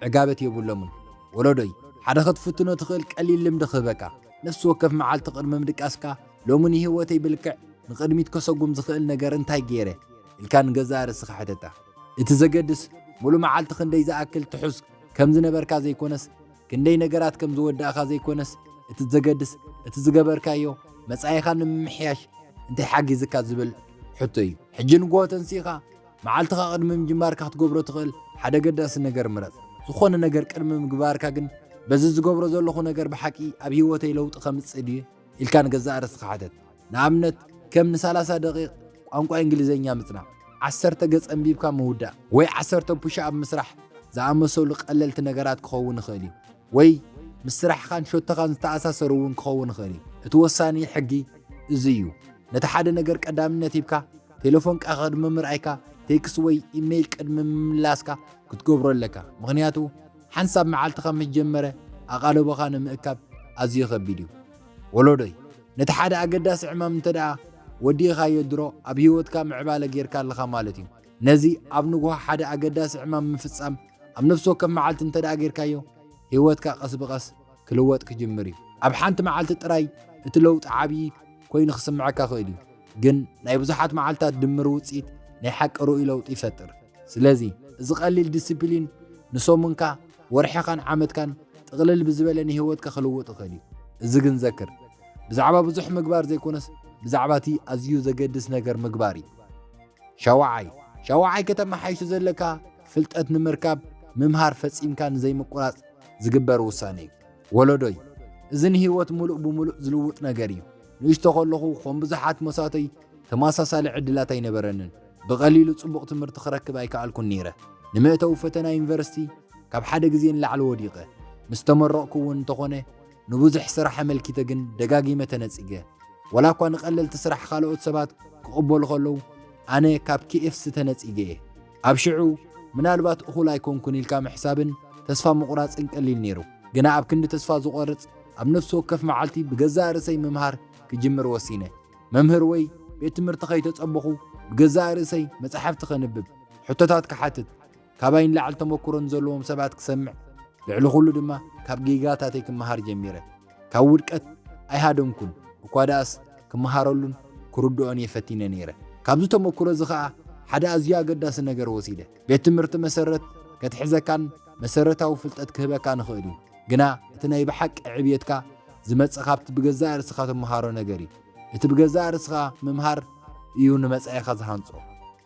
ዕጋበት የብሎምን። ወለዶይ፣ ሓደ ክትፍትኖ ትኽእል ቀሊል ልምዲ ክህበካ። ነፍሲ ወከፍ መዓልቲ ቅድሚ ምድቃስካ፣ "ሎሚ ንህይወተይ ብልክዕ ንቕድሚት ከሰጉም ዝኽእል ነገር እንታይ ገይረ?" ኢልካ ንገዛእ ርእስኻ ሕተታ። እቲ ዘገድስ፣ ሙሉእ መዓልቲ ክንደይ ዝኣክል ትሑዝ ከም ዝነበርካ ዘይኮነስ፣ ክንደይ ነገራት ከም ዝወዳእካ ዘይኮነስ፣ እቲ ዘገድስ፣ እቲ ዝገበርካዮ መጻኢኻ ንምምሕያሽ እንታይ ሓጊዝካ ዝብል ሕቶ እዩ። ሕጂ ንግሆ ተንሲእካ፣ መዓልትኻ ቅድሚ ምጅማርካ ክትገብሮ ትኽእል ሓደ ኣገዳሲ ነገር ምረጽ። ዝኾነ ነገር ቅድሚ ምግባርካ ግን፣ "በዚ ዝገብሮ ዘለኹ ነገር ብሓቂ ኣብ ህይወተይ ለውጢ ከምጽእ ድዩ?" ኢልካ ንገዛእ ርእስኻ ሕተት። ንኣብነት፣ ከም ንሰላሳ ደቂቕ ቋንቋ እንግሊዝኛ ምጽናዕ፣ ዓሰርተ ገጽ ኣንቢብካ ምውዳእ፣ ወይ ዓሰርተ ፑሽ ኣፕ ምስራሕ ዝኣመሰሉ ቀለልቲ ነገራት ክኸውን ይኽእል እዩ። ወይ ምስ ስራሕኻን ሸቶኻን ዝተኣሳሰሩ እውን ክኸውን ይኽእል እዩ። እቲ ወሳኒ ሕጊ እዚ እዩ። ነቲ ሓደ ነገር ቀዳምነት ሂብካ፣ ቴሌፎንካ ቅድሚ ምርኣይካ፣ ቴክስት ወይ ኢሜይል ቅድሚ ምምላስካ ክትገብሮ ኣለካ። ምኽንያቱ፣ ሓንሳብ መዓልትኻ ምስ ጀመረ፣ ኣቓልቦኻ ንምእካብ ኣዝዩ ከቢድ እዩ። ወለዶይ፣ ነቲ ሓደ ኣገዳሲ ዕማም እንተ ደኣ ወዲእኻዮ፣ ድሮ ኣብ ህይወትካ ምዕባለ ጌርካ ኣለኻ ማለት እዩ። ነዚ ኣብ ንግሆ ሓደ ኣገዳሲ ዕማም ምፍጻም ኣብ ነፍሲ ወከፍ መዓልቲ እንተ ደኣ ጌርካዮ፣ ህይወትካ ቀስ ብቐስ ክልወጥ ክጅምር እዩ። ኣብ ሓንቲ መዓልቲ ጥራይ እቲ ለውጢ ዓብዪ ኮይኑ ክስምዐካ ክእል እዩ፣ ግን ናይ ብዙሓት መዓልታት ድምር ውጽኢት ናይ ሓቂ ርኡይ ለውጢ ይፈጥር። ስለዚ፣ እዚ ቀሊል ዲስፕሊን ንሰሙንካ፣ ወርሕኻን ዓመትካን ጥቕልል ብዝበለ ንህይወትካ ክልውጥ ይኽእል እዩ። እዚ ግን ዘክር፣ ብዛዕባ ብዙሕ ምግባር ዘይኮነስ፣ ብዛዕባ እቲ ኣዝዩ ዘገድስ ነገር ምግባር እዩ። ሻውዓይ፣ ሻውዓይ ከተመሓይሾ ዘለካ ፍልጠት ንምርካብ ምምሃር ፈጺምካ ንዘይምቁራጽ ዝግበር ውሳነ እዩ። ወለዶይ፣ እዚ ንህይወት ምሉእ ብምሉእ ዝልውጥ ነገር እዩ። ንእሽቶ ከለኹ፣ ከም ብዙሓት መሳቶይ፣ ተመሳሳሊ ዕድላት ኣይነበረንን። ብቐሊሉ ጽቡቕ ትምህርቲ ክረክብ ኣይከኣልኩን ነይረ። ንመእተዊ ፈተና ዩኒቨርሲቲ ካብ ሓደ ግዜ ንላዕሊ ወዲቐ። ምስ ተመረቕኩ እውን እንተኾነ፣ ንብዙሕ ስራሕ ኣመልኪተ ግን ደጋጊመ ተነጺገ። ዋላ እኳ ንቐለልቲ ስራሕ ካልኦት ሰባት ክቕበሉ ከለዉ፣ ኣነ ካብ ኬኤፍሲ ተነጺገ እየ። ኣብ ሽዑ፣ ምናልባት እኹል ኣይኮንኩን ኢልካ ምሕሳብን ተስፋ ምቑራጽን ቀሊል ነይሩ። ግና ኣብ ክንዲ ተስፋ ዝቖርጽ፣ ኣብ ነፍሲ ወከፍ መዓልቲ ብገዛእ ርእሰይ ምምሃር ክጅምር ወሲነ። መምህር ወይ ቤት ትምህርቲ ከይተጸበኹ፣ ብገዛእ ርእሰይ መጻሕፍቲ ከንብብ፣ ሕቶታት ክሓትት፣ ካባይ ንላዕሊ ተመኩሮ ንዘለዎም ሰባት ክሰምዕ፣ ልዕሊ ኩሉ ድማ ካብ ጌጋታተይ ክመሃር ጀሚረ። ካብ ውድቀት ኣይሃደምኩን፣ እኳ ደኣስ ክመሃረሉን ክርድኦን እየ ፈቲነ ነይረ። ካብዚ ተመኩሮ እዚ ኸኣ ሓደ ኣዝዩ ኣገዳሲ ነገር ወሲደ። ቤት ትምህርቲ መሰረት ከትሕዘካን መሰረታዊ ፍልጠት ክህበካን ይኽእል እዩ። ግና እቲ ናይ ብሓቂ ዕብየትካ ዝመጽእ ካብቲ ብገዛእ ርእስኻ ትመሃሮ ነገር እዩ። እቲ ብገዛእ ርእስኻ ምምሃር እዩ ንመጻኢኻ ዝሃንጾ።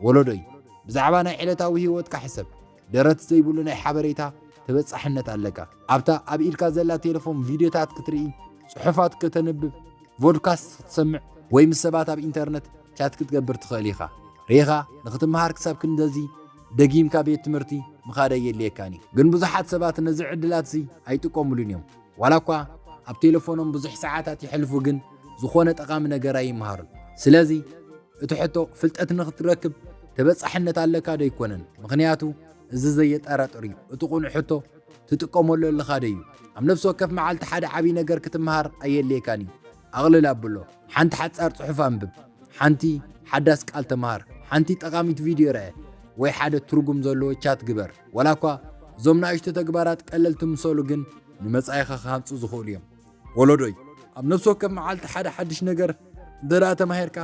ወለዶይ፣ ብዛዕባ ናይ ዕለታዊ ህይወትካ ሕሰብ። ደረት ዘይብሉ ናይ ሓበሬታ ተበጻሕነት ኣለካ። ኣብታ ኣብ ኢድካ ዘላ ቴሌፎን ቪድዮታት ክትርኢ፣ ጽሑፋት ከተንብብ፣ ፖድካስት ክትሰምዕ ወይ ምስ ሰባት ኣብ ኢንተርነት ቻት ክትገብር ትኽእል ኢኻ። ርኢኻ፣ ንኽትመሃር ክሳብ ክንደዚ ደጊምካ ቤት ትምህርቲ ምኻድ ኣየድልየካን እዩ። ግን ብዙሓት ሰባት ነዚ ዕድላት እዚ ኣይጥቀሙሉን እዮም። ዋላ እኳ ኣብ ቴሌፎኖም ብዙሕ ሰዓታት የሕልፉ፣ ግን ዝኾነ ጠቓሚ ነገር ኣይመሃሩን። ስለዚ እቲ ሕቶ፣ ፍልጠት ንኽትረክብ ተበጻሕነት ኣለካ ዶ ኣይኮነን? ምኽንያቱ እዚ ዘየጠራጥር እዩ። እቲ ቁኑዕ ሕቶ፣ ትጥቀመሉ ኣለኻ ዶ እዩ? ኣብ ነፍሲ ወከፍ መዓልቲ ሓደ ዓብዪ ነገር ክትመሃር ኣየድልየካን እዩ። ኣቕልል ኣብሎ። ሓንቲ ሓጻር ጽሑፍ ኣንብብ። ሓንቲ ሓዳስ ቃል ተምሃር፣ ሓንቲ ጠቓሚት ቪድዮ ርአ፣ ወይ ሓደ ትርጉም ዘለዎ ቻት ግበር። ዋላ እኳ እዞም ንኣሽቱ ተግባራት ቀለልቲ ምሰሉ፣ ግን ንመጻኢኻ ክሃንጹ ዝኽእሉ እዮም። ወለዶይ፣ ኣብ ነፍሲ ወከፍ መዓልቲ ሓደ ሓድሽ ነገር እንተ ደኣ ተማሂርካ፣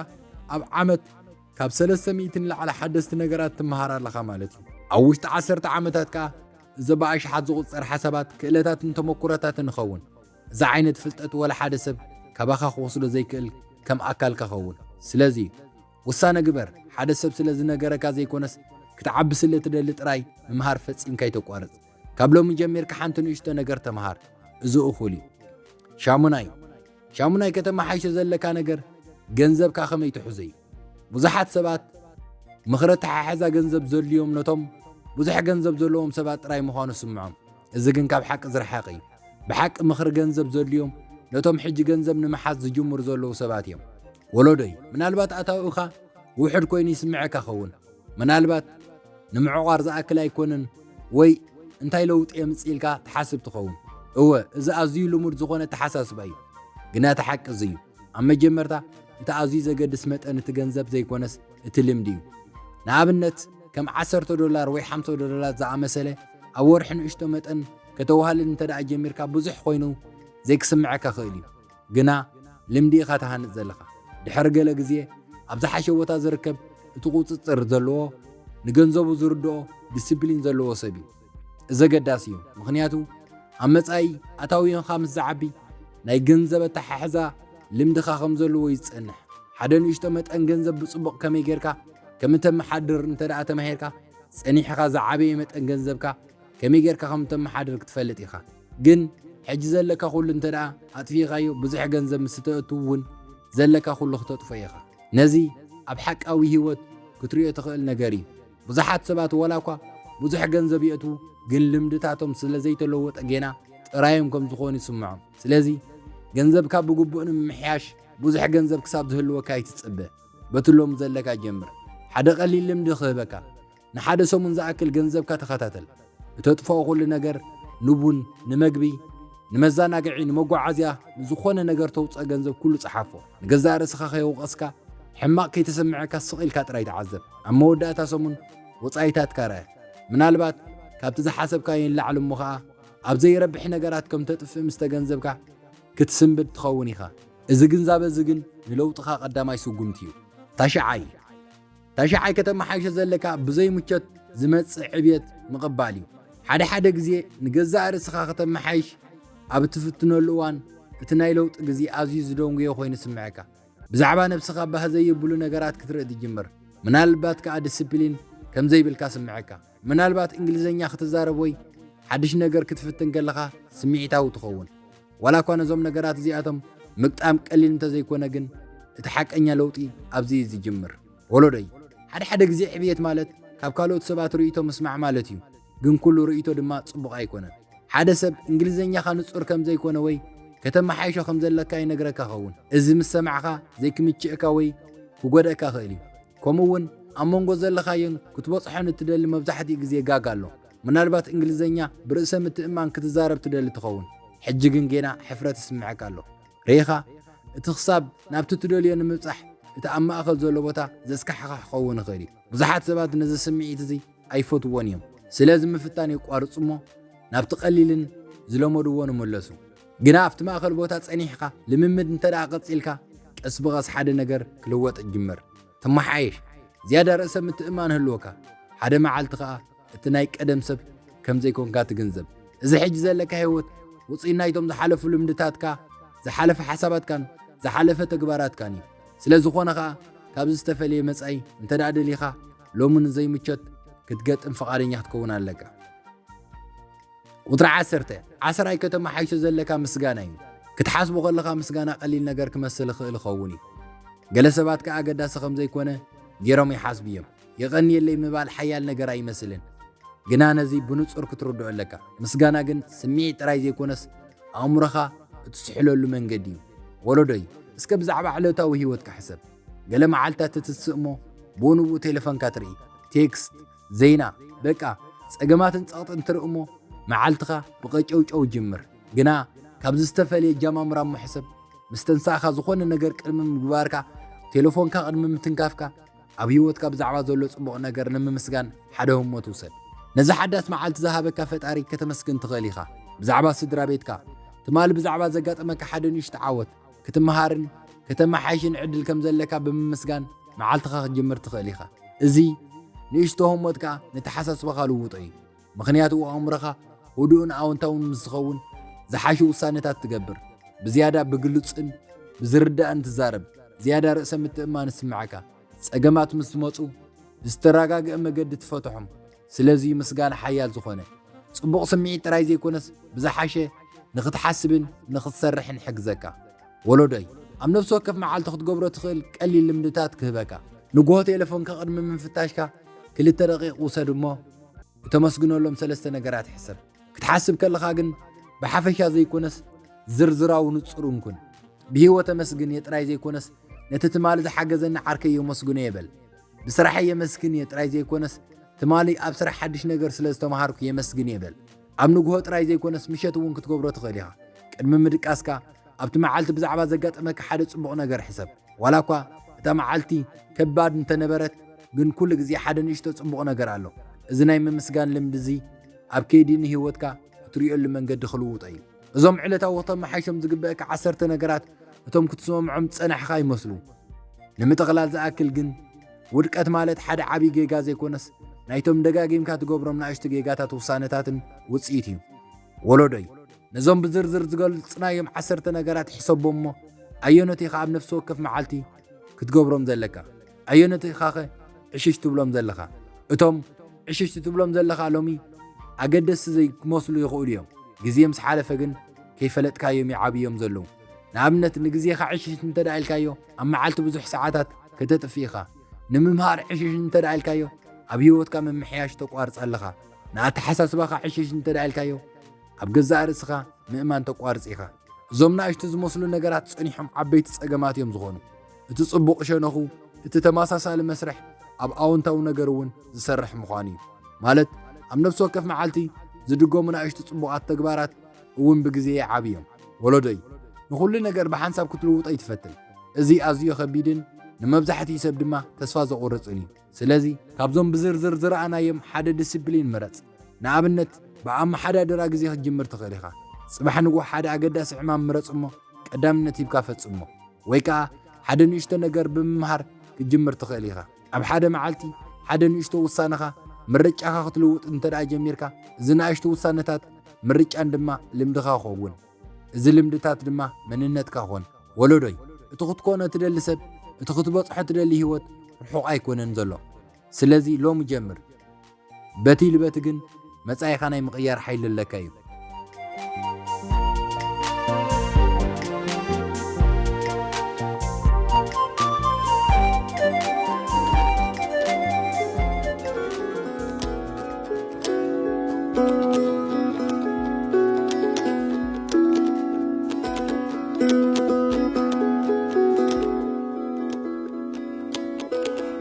ኣብ ዓመት ካብ ሰለስተ ሚእቲ ንላዕሊ ሓደስቲ ነገራት ትመሃር ኣለኻ ማለት እዩ። ኣብ ውሽጢ ዓሰርተ ዓመታት ከኣ እዚ ብኣሽሓት ዝቑጸር ሓሳባት፣ ክእለታትን ተመኩሮታትን ይኸውን። እዚ ዓይነት ፍልጠት ወላ ሓደ ሰብ ካባኻ ክወስዶ ዘይክእል ከም ኣካልካ ኸውን። ስለዚ ውሳነ ግበር። ሓደ ሰብ ስለ ዝነገረካ ዘይኮነስ ክትዓቢ ስለ ትደሊ ጥራይ ምምሃር ፈጺምካ ኣይተቋርጽ። ካብ ሎሚ ጀሚርካ ሓንቲ ንእሽቶ ነገር ተምሃር። እዚ እኹል እዩ። ሻሙናይ፣ ሻሙናይ ከተመሓይሾ ዘለካ ነገር ገንዘብካ ከመይ ትሕዞ እዩ። ብዙሓት ሰባት ምኽሪ ኣተሓሕዛ ገንዘብ ዘድልዮም ነቶም ብዙሕ ገንዘብ ዘለዎም ሰባት ጥራይ ምዃኑ ስምዖም። እዚ ግን ካብ ሓቂ ዝረሓቐ እዩ። ብሓቂ ምኽሪ ገንዘብ ዘድልዮም ነቶም ሕጂ ገንዘብ ንምሓዝ ዝጅምሩ ዘለዉ ሰባት እዮም። ወለዶይ፣ ምናልባት ኣታዊኻ ውሑድ ኮይኑ ይስምዐካ ኸውን። ምናልባት ንምዕቋር ዝኣክል ኣይኮነን ወይ እንታይ ለውጢ የምጽእ ኢልካ ትሓስብ ትኸውን። እወ፣ እዚ ኣዝዩ ልሙድ ዝኾነ ኣተሓሳስባ እዩ። ግና እቲ ሓቂ እዚ እዩ። ኣብ መጀመርታ እቲ ኣዝዩ ዘገድስ መጠን እቲ ገንዘብ ዘይኮነስ እቲ ልምዲ እዩ። ንኣብነት ከም ዓሰርተ ዶላር ወይ ሓምሳ ዶላራት ዝኣመሰለ ኣብ ወርሒ ንእሽቶ መጠን ከተዋህልል እንተ ደኣ ጀሚርካ ብዙሕ ኮይኑ ዘይክስምዐካ ክእል እዩ። ግና ልምዲ ኢኻ ትሃንጽ ዘለኻ። ድሕሪ ገለ ግዜ ኣብ ዝሓሸ ቦታ ዝርከብ እቲ ቁጽጽር ዘለዎ ንገንዘቡ ዝርድኦ ዲስፕሊን ዘለዎ ሰብ እዩ። እዚ ኣገዳሲ እዩ። ምኽንያቱ ኣብ መጻኢ ኣታዊኻ ምስ ዝዓቢ ናይ ገንዘብ ኣተሓሕዛ ልምድኻ ከም ዘለዎ እዩ ዝጸንሕ። ሓደ ንእሽቶ መጠን ገንዘብ ብጽቡቕ ከመይ ጌርካ ከም እተመሓድር እንተ ደኣ ተማሂርካ ጸኒሕኻ ዝዓበየ መጠን ገንዘብካ ከመይ ጌርካ ከም እተመሓድር ክትፈልጥ ኢኻ። ግን ሕጂ ዘለካ ኩሉ እንተ ደኣ ኣጥፊእኻዮ ብዙሕ ገንዘብ ምስ እተእቱ እውን ዘለካ ኩሉ ክተጥፎ ኢኻ። ነዚ ኣብ ሓቃዊ ህይወት ክትሪኦ ትኽእል ነገር እዩ። ብዙሓት ሰባት ዋላ እኳ ብዙሕ ገንዘብ የእትዉ ግን ልምድታቶም ስለ ዘይተለወጠ ጌና ጥራዮም ከም ዝኾኑ ይስምዖም። ስለዚ ገንዘብካ ብግቡእ ንምምሕያሽ ብዙሕ ገንዘብ ክሳብ ዝህልወካ ኣይትጽበ። በቲ ሎሚ ዘለካ ጀምር። ሓደ ቀሊል ልምዲ ክህበካ። ንሓደ ሰሙን ዝኣክል ገንዘብካ ተኸታተል። እተጥፍኦ ኩሉ ነገር ንቡን፣ ንመግቢ፣ ንመዘናግዒ፣ ንመጓዓዝያ፣ ንዝኾነ ነገር ተውፅኦ ገንዘብ ኩሉ ፀሓፎ። ንገዛእ ርእስኻ ከየውቐስካ ሕማቕ ከይተሰምዐካ ስቕ ኢልካ ጥራይ ተዓዘብ። ኣብ መወዳእታ ሰሙን ወፃኢታትካ ርኣ። ምናልባት ካብቲ ዝሓሰብካዮ ንላዕሊ እሞ ኸዓ ኣብ ዘይረብሕ ነገራት ከም ተጥፍእ ምስ ተገንዘብካ ክትስንብድ ትኸውን ኢኻ። እዚ ግንዛበ እዚ ግን ንለውጥኻ ቀዳማይ ስጉምቲ እዩ። ታሽዓይ፣ ታሽዓይ ከተመሓይሾ ዘለካ ብዘይ ምቾት ዝመጽእ ዕብየት ምቕባል እዩ። ሓደ ሓደ ግዜ ንገዛእ ርእስኻ ከተመሓይሽ ኣብ እትፍትነሉ እዋን እቲ ናይ ለውጢ ግዜ ኣዝዩ ዝደንጉዮ ኮይኑ ይስምዐካ። ብዛዕባ ነብስኻ ባህ ዘየብሉ ነገራት ክትርኢ ትጅምር። ምናልባት ከኣ ዲስፕሊን ከም ዘይብልካ ስምዐካ። ምናልባት እንግሊዝኛ ክትዛረብ ወይ ሓድሽ ነገር ክትፍትን ከለኻ ስምዒታዊ ትኸውን። ዋላ እኳ ነዞም ነገራት እዚኣቶም ምግጣም ቀሊል እንተዘይኮነ ግን እቲ ሓቀኛ ለውጢ ኣብዚ እዩ ዝጅምር። ወለዶይ፣ ሓደ ሓደ ግዜ ዕብየት ማለት ካብ ካልኦት ሰባት ርእይቶ ምስማዕ ማለት እዩ። ግን ኩሉ ርእይቶ ድማ ጽቡቕ ኣይኮነን። ሓደ ሰብ እንግሊዝኛኻ ንጹር ከም ዘይኮነ ወይ ከተመሓይሾ ከም ዘለካ ይነግረካ ኸውን። እዚ ምስ ሰማዕኻ ዘይክምችእካ ወይ ክጎድእካ ይኽእል እዩ። ከምኡ እውን ኣብ መንጎ ዘለኻዮን ክትበጽሖን እትደሊ መብዛሕትኡ ግዜ ጋግ ኣሎ። ምናልባት እንግሊዝኛ ብርእሰ ምትእምማን ክትዛረብ ትደሊ ትኸውን። ሕጂ ግን ጌና ሕፍረት ይስምዐካ ኣሎ። ርኢኻ፣ እቲ ክሳብ ናብቲ ትደልዮ ንምብጻሕ እቲ ኣብ ማእከል ዘሎ ቦታ ዘስካሕኻ ክኸውን ይኽእል እዩ። ብዙሓት ሰባት ነዚ ስምዒት እዚ ኣይፈትዎን እዮም። ስለዚ ምፍታን የቋርጹ እሞ ናብቲ ቀሊልን ዝለመድዎን ይምለሱ። ግና ኣብቲ ማእከል ቦታ ጸኒሕካ ልምምድ እንተ ደኣ ቀጺልካ ቀስ ብቐስ ሓደ ነገር ክልወጥ ይጅምር። ትመሓየሽ፣ ዝያዳ ርእሰ ምትእምማን ህልወካ። ሓደ መዓልቲ ከኣ እቲ ናይ ቀደም ሰብ ከም ዘይኮንካ ትግንዘብ። እዚ ሕጂ ዘለካ ህይወት ውጽኢት ናይቶም ዝሓለፉ ልምድታትካ፣ ዝሓለፈ ሓሳባትካን ዝሓለፈ ተግባራትካን እዩ። ስለ ዝኾነ ከኣ ካብዚ ዝተፈልየ መጻኢ እንተ ደኣ ደሊኻ ሎሚ ንዘይምቾት ክትገጥም ፍቓደኛ ክትከውን ኣለካ። ቁጽሪ ዓሰርተ፣ ዓስራይ ከተመሓይሾ ዘለካ ምስጋና እዩ። ክትሓስቦ ከለኻ ምስጋና ቀሊል ነገር ክመስል ይኽእል ይኸውን እዩ። ገለ ሰባት ከኣ ኣገዳሲ ከም ዘይኮነ ገይሮም ይሓስቡ እዮም። የቐንየለይ ምባል ሓያል ነገር ኣይመስልን። ግና ነዚ ብንጹር ክትርድኦ ኣለካ። ምስጋና ግን ስምዒት ጥራይ ዘይኮነስ ኣእምሮኻ እትስሕለሉ መንገዲ እዩ። ወለዶይ፣ እስከ ብዛዕባ ዕለታዊ ህይወትካ ሕሰብ። ገለ መዓልታት ትትስእ እሞ ብኡ ንብኡ ቴሌፎንካ ትርኢ። ቴክስት፣ ዜና፣ በቃ ጸገማትን ጸቕጥን ትርኢ እሞ መዓልትኻ ብቐጨውጨው ይጅምር። ግና ካብዚ ዝተፈልየ ኣጀማምራ እሞ ሕሰብ። ምስ ተንሳእካ ዝኾነ ነገር ቅድሚ ምግባርካ ቴሌፎንካ ቅድሚ ምትንካፍካ፣ ኣብ ህይወትካ ብዛዕባ ዘሎ ጽቡቕ ነገር ንምምስጋን ሓደ ህሞት ውሰድ። ነዚ ሓዳስ መዓልቲ ዝሃበካ ፈጣሪ ከተመስግን ትኽእል ኢኻ። ብዛዕባ ስድራ ቤትካ፣ ትማሊ ብዛዕባ ዘጋጠመካ ሓደ ንእሽቶ ዓወት ክትመሃርን ከተመሓይሽን ዕድል ከም ዘለካ ብምምስጋን መዓልትኻ ክትጅምር ትኽእል ኢኻ። እዚ ንእሽቶ ህሞት ከኣ ነተሓሳስባኻ ልውጦ እዩ። ምኽንያቱ ኣእምሮኻ ህዱእን ኣወንታውን ምስ ዝኸውን ዝሓሸ ውሳነታት ትገብር። ብዝያዳ ብግሉጽን ብዝርዳእን ትዛረብ። ዝያዳ ርእሰ ምትእምማን ይስምዓካ። ጸገማት ምስ ዝመጹ ብዝተረጋግአ መገዲ ትፈትሖም። ስለዚ ምስጋና ሓያል ዝኾነ ጽቡቕ ስምዒት ጥራይ ዘይኮነስ ብዝሓሸ ንኽትሓስብን ንኽትሰርሕን ይሕግዘካ። ወለዶይ፣ ኣብ ነፍሲ ወከፍ መዓልቲ ክትገብሮ ትኽእል ቀሊል ልምድታት ክህበካ። ንግሆ ቴሌፎንካ ቅድሚ ምፍታሽካ ክልተ ደቂቕ ውሰድ እሞ እተመስግነሎም ሰለስተ ነገራት ሕሰብ። ክትሓስብ ከለኻ ግን ብሓፈሻ ዘይኮነስ ዝርዝራዊ ንጹር እንኩን። ብህይወት ኣመስግን እየ ጥራይ ዘይኮነስ ነቲ ትማሊ ዝሓገዘኒ ዓርከይ የመስግኖ እየ በል። ብስራሐይ የመስግን እየ ጥራይ ዘይኮነስ ትማሊ ኣብ ስራሕ ሓድሽ ነገር ስለ ዝተምሃርኩ የመስግን እየ በል። ኣብ ንግሆ ጥራይ ዘይኮነስ ምሸት እውን ክትገብሮ ትኽእል ኢኻ። ቅድሚ ምድቃስካ ኣብቲ መዓልቲ ብዛዕባ ዘጋጠመካ ሓደ ጽቡቕ ነገር ሕሰብ። ዋላ እኳ እታ መዓልቲ ከባድ እንተነበረት፣ ግን ኩሉ ግዜ ሓደ ንእሽቶ ጽቡቕ ነገር ኣሎ። እዚ ናይ ምምስጋን ልምዲ እዚ ኣብ ከይዲ ንህይወትካ እትርእየሉ መንገዲ ክልውጦ እዩ። እዞም ዕለታዊ ከተመሓይሾም ዝግበአካ ዓሰርተ ነገራት እቶም ክትሰምዖም ዝጸናሕካ ይመስሉ። ንምጥቕላል ዝኣክል ግን፣ ውድቀት ማለት ሓደ ዓቢ ጌጋ ዘይኮነስ፣ ናይቶም ደጋጊምካ ትገብሮም ንኣሽቱ ጌጋታት ውሳነታትን ውጽኢት እዩ። ወለዶይ፣ ነዞም ብዝርዝር ዝገልጽናዮም ዓሰርተ ነገራት ሕሰቦም እሞ፣ ኣየኖት ኢኻ ኣብ ነፍሲ ወከፍ መዓልቲ ክትገብሮም ዘለካ? ኣየኖት ኢኻኸ ዕሽሽ ትብሎም ዘለኻ? እቶም ዕሽሽ ትብሎም ዘለኻ ሎሚ ኣገደስቲ ዘይመስሉ ይኽእሉ እዮም። ግዜ ምስ ሓለፈ ግን ከይፈለጥካዮም ይዓብዮም ዘለዉ። ንኣብነት፣ ንግዜኻ ዕሽሽ እንተ ደኣ ኢልካዮ፣ ኣብ መዓልቲ ብዙሕ ሰዓታት ከተጥፍእ ኢኻ። ንምምሃር ዕሽሽ እንተ ደኣ ኢልካዮ፣ ኣብ ህይወትካ ምምሕያሽ ተቋርጽ ኣለኻ። ንኣተሓሳስባኻ ዕሽሽ እንተ ደኣ ኢልካዮ፣ ኣብ ገዛእ ርእስኻ ምእማን ተቋርጽ ኢኻ። እዞም ንኣሽቱ ዝመስሉ ነገራት ጸኒሖም ዓበይቲ ጸገማት እዮም ዝኾኑ። እቲ ጽቡቕ ሸነኹ፣ እቲ ተመሳሳሊ መስርሕ ኣብ ኣወንታዊ ነገር እውን ዝሰርሕ ምዃኑ እዩ። ማለት፣ ኣብ ነፍሲ ወከፍ መዓልቲ ዝድገሙ ንኣሽቱ ጽቡቓት ተግባራት እውን ብግዜ ይዓብዮም። ወለዶይ፣ ንኹሉ ነገር ብሓንሳብ ክትልውጦ ኣይትፈትን። እዚ ኣዝዩ ከቢድን ንመብዛሕትኡ ሰብ ድማ ተስፋ ዘቑርጽን እዩ። ስለዚ፣ ካብዞም ብዝርዝር ዝረኣናዮም ሓደ ዲስፕሊን ምረጽ። ንኣብነት፣ ብኣመሓዳድራ ግዜ ክትጅምር ትኽእል ኢኻ። ጽባሕ ንግሆ ሓደ ኣገዳሲ ዕማም ምረጽ እሞ ቀዳምነት ሂብካ ፈጽሞ። ወይ ከኣ ሓደ ንእሽቶ ነገር ብምምሃር ክትጅምር ትኽእል ኢኻ። ኣብ ሓደ መዓልቲ ሓደ ንእሽቶ ውሳነኻ፣ ምርጫኻ ክትልውጥ እንተ ደኣ ጀሚርካ፣ እዚ ንኣሽቱ ውሳነታት ምርጫን ድማ ልምድኻ ክኸውን። እዚ ልምድታት ድማ መንነትካ ክኾን። ወለዶይ፣ እቲ ክትኮኖ እትደሊ ሰብ፣ እቲ ክትበጽሖ እትደሊ ህይወት ርሑቕ ኣይኮነን ዘሎ። ስለዚ ሎሚ ጀምር። በቲ ኢሉ በቲ ግን መጻኢኻ ናይ ምቕያር ሓይሊ ኣለካ እዩ።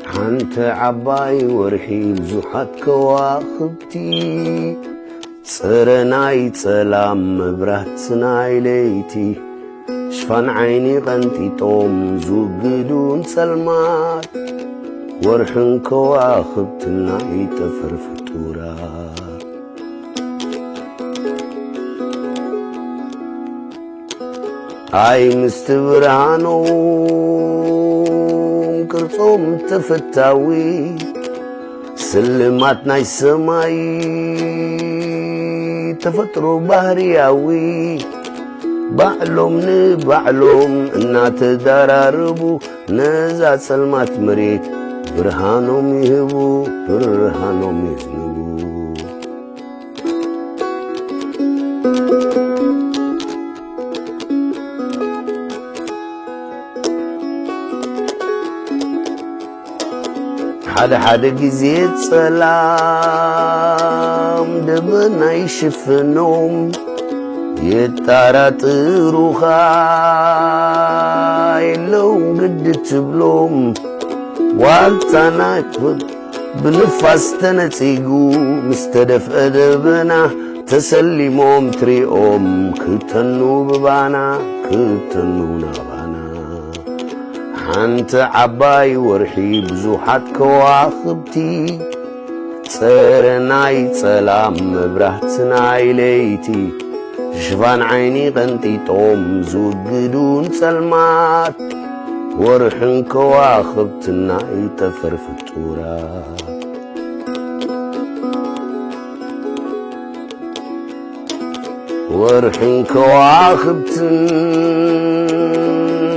ሓንቲ ዓባይ ወርሒ ብዙሓት ከዋኽብቲ፣ ጽረ ናይ ጸላም መብራት ናይ ለይቲ፣ ሽፋን ዓይኒ ቀንጢጦም ዝውግዱ ንጸልማት፣ ወርሕን ከዋኽብትን ናይ ጠፈር ፍጡራት። ኣይ ምስቲ ብርሃኖም ቅርጾም ተፈታዊ፣ ስልማት ናይ ሰማይ ተፈጥሮ ባህርያዊ፣ ባዕሎም ንባዕሎም እናተዳራረቡ፣ ነዛ ጸልማት መሬት ብርሃኖም ይህቡ፣ ብርሃኖም የዝንቡ። ሓደ ሓደ ግዜ ጸላም ደበና ይሽፍኖም፣ የጣራጥሩኻ የለውን ግዲ ትብሎም። ዋልታ ናይ ብንፋስ ተነጺጉ ምስ ተደፍአ ደበና፣ ተሰሊሞም ትሪኦም ክተኑ ብባና፣ ክተኑ ናባና። ኣንቲ ዓባይ ወርሒ ብዙሓት ከዋኽብቲ፣ ጸረ ናይ ጸላም መብራህቲ ናይ ለይቲ፣ ሽፋን ዓይኒ ቀንጢጦም ዝውግዱ ንጸልማት፣ ወርሕን ከዋኽብትን ናይ ጠፈር ፍጡራት። ወርሕን ከዋኽብትን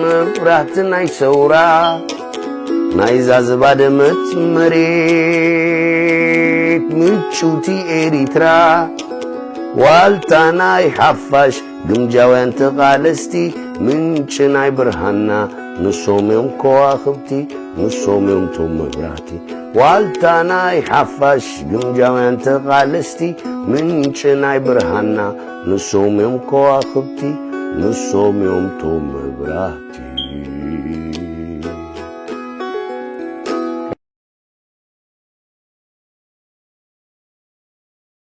መብራህቲ ናይ ሰውራ፣ ናይዛ ዝባደመት መሬት ምጭውቲ ኤሪትራ፣ ዋልታ ናይ ሓፋሽ ግምጃውያን ተቓለስቲ፣ ምንጪ ናይ ብርሃንና ንሶም እዮም ከዋኽብቲ፣ ንሶም እዮም ቶም መብራህቲ። ዋልታ ናይ ሓፋሽ ግምጃውያን ተቓለስቲ፣ ምንጪ ናይ ብርሃንና ንሶም እዮም ከዋኽብቲ፣ ንሶም እዮም ቶም መብራህቲ።